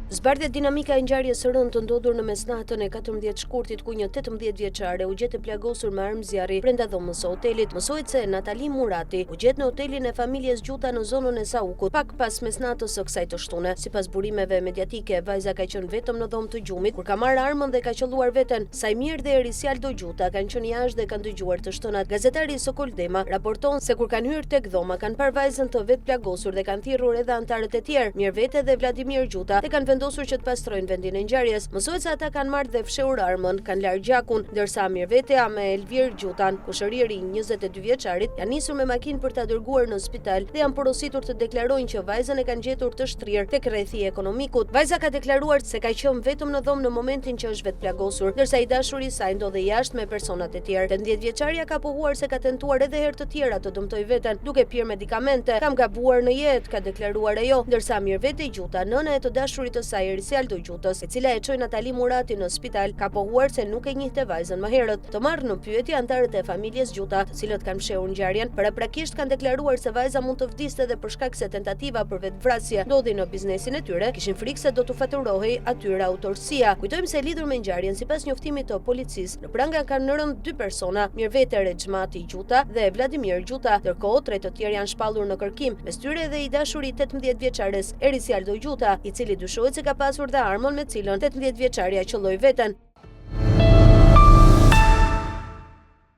Zbardhet dinamika e ngjarjes së rëndë të ndodhur në mesnatën e 14 shkurtit ku një 18 vjeçare u gjet e plagosur me armë zjarri brenda dhomës së hotelit. Mësohet se Natali Murati u gjet në hotelin e familjes Gjuta në zonën e Saukut pak pas mesnatës së kësaj të shtune. Sipas burimeve mediatike, vajza ka qenë vetëm në dhomë të gjumit kur ka marrë armën dhe ka qëlluar veten. Sajmir dhe Erisialdo Gjuta kanë qenë jashtë dhe kanë dëgjuar të shtënat. Gazetari Sokol Dema raporton se kur kanë hyrë tek dhoma kanë parë vajzën të vetëplagosur dhe kanë thirrur edhe anëtarët e tjerë, Mirvete dhe Vladimir Gjuta, dhe kanë vendosur që të pastrojnë vendin e ngjarjes. Mësohet se ata kanë marrë dhe fshehur armën, kanë larë gjakun, ndërsa Mirvetea me Elvir Gjutan, kushëriri i 22 vjeçarit, janë nisur me makinë për ta dërguar në spital dhe janë porositur të deklarojnë që vajzën e kanë gjetur të shtrirë tek rrethi i ekonomikut. Vajza ka deklaruar se ka qenë vetëm në dhomë në momentin që është vetëplagosur, ndërsa i dashuri i saj ndodhej jashtë me personat e tjerë. 18 vjeçarja ka pohuar se ka tentuar edhe herë të tjera të dëmtojë veten, duke pirë medikamente. Kam gabuar në jetë, ka deklaruar ajo, ndërsa Mirvete Gjuta, nëna e të dashurit të saj Erisialdo Gjutës, e cila e çoi Natali Muratin në spital, ka pohuar se nuk e njihte vajzën më herët. Të marrë në pyetje anëtarët e familjes Gjuta, të cilët kanë fshehur ngjarjen, paraprakisht kanë deklaruar se vajza mund të vdiste edhe për shkak se tentativa për vetëvrasje ndodhi në biznesin e tyre, kishin frikë se do t'u faturohej atyre autorësia. Kujtojmë se lidhur me ngjarjen, sipas njoftimit të policisë, në pranga kanë rënë dy persona, Mirvete Rexhmati Gjuta dhe Vladimir Gjuta, ndërkohë tre të tjerë janë shpallur në kërkim, mes tyre edhe i dashuri i 18 vjeçares Erisialdo Gjuta, i cili dyshohet se ka pasur dhe armën me cilën 18 vjeçarja qëlloi veten.